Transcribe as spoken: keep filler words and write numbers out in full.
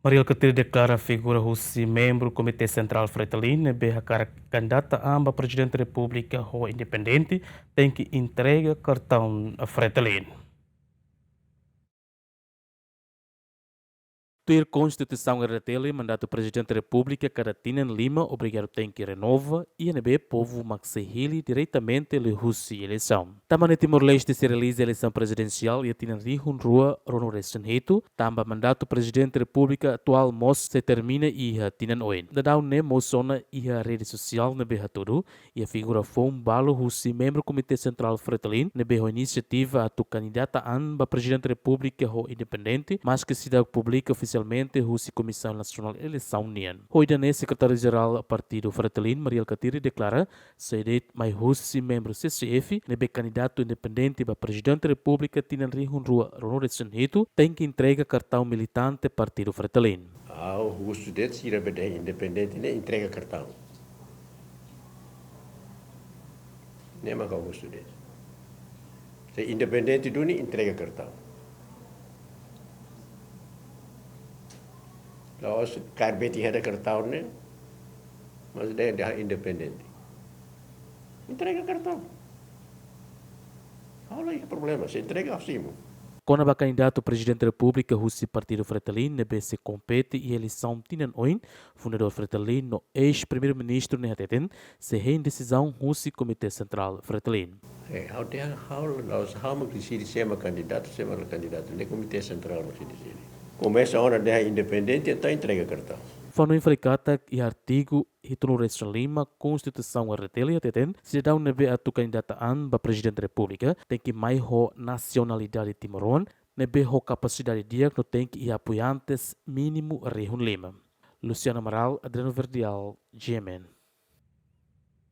Mari Alkatiri deklara figura husi membru Komité Sentrál Fretilin ne'ebé hakarak kandidata an ba Prezidente Repúblika ho independente tenke entrega kartaun Fretilin. Tuir Konstituisaun R D T L, mandatu Prezidente Repúblika kada tinan lima obrigadu tenke renova, i ne'ebé povu mak sei hili diretamente liuhusi eleisaun. Tanba ne'e Timor-Leste sei realiza eleisaun prezidensiál iha tinan rihun rua ruanulu-resin-hitu, tanba mandatu Prezidente Repúblika atuál mós sei termina iha tinan oin. Daudaun ne'e mós ona iha rede sosiál ne'ebé hatudu iha figura foun balu husi membru Komité Sentrál Fretilin ne'ebé ho inisiativa atu kandidata an ba Prezidente Repúblika ho independente, maske seidauk publika ofisialmente husi Komisaun Nasionál Eleisaun nian. Ho ida-ne'e Sekretáriu Jerál Partidu Fretilin, Mari Alkatiri, deklara, sei de'it mai husi membru C C F ne'ebé kandidatu independente ba Prezidente Repúblika tinan rihun rua ruanulu-resin-hitu tenke entrega kartaun militante Partidu Fretilin. Ha'u husu de'it sira be dehan independente ne'e entrega kartaun. Ne'e mak ha'u husu de'it. Se independente duni entrega kartaun. La'ós kaer beti heda kartaun ne'e, mas dehan, dehan independente. Entrega kartaun. Ha'u la iha problema, se entrega ha'u simu. Kona-ba kandidatu Prezidente Repúblika husi Partidu Fretilin ne'ebé sei kompete iha eleisaun tinan oin, fundadór Fretilin no eis-Primeiru-Ministru ne'e hateten, sei hein desizaun husi Komité Sentrál Fretilin. Eh, ha'u dehan ha'u, la'ós ha'u mak deside sé mak kandidatu, sé mak la kandidatu, ne'e Komité Sentrál mak sei deside. Komesa ona dehan independente, entaun entrega kartaun. Fanu info fali katak iha artigu hitunulu-resin-lima Konstituisaun R D T L hateten, sidadaun ne'ebé atu kandidata an ba Prezidente Repúblika tenke mai ho nasionalidade timoroan, ne'ebé ho kapasidade di'ak no tenke iha apoiantes mínimu rihun lima. Luciano Amaral, Adriano Verdial, G M N.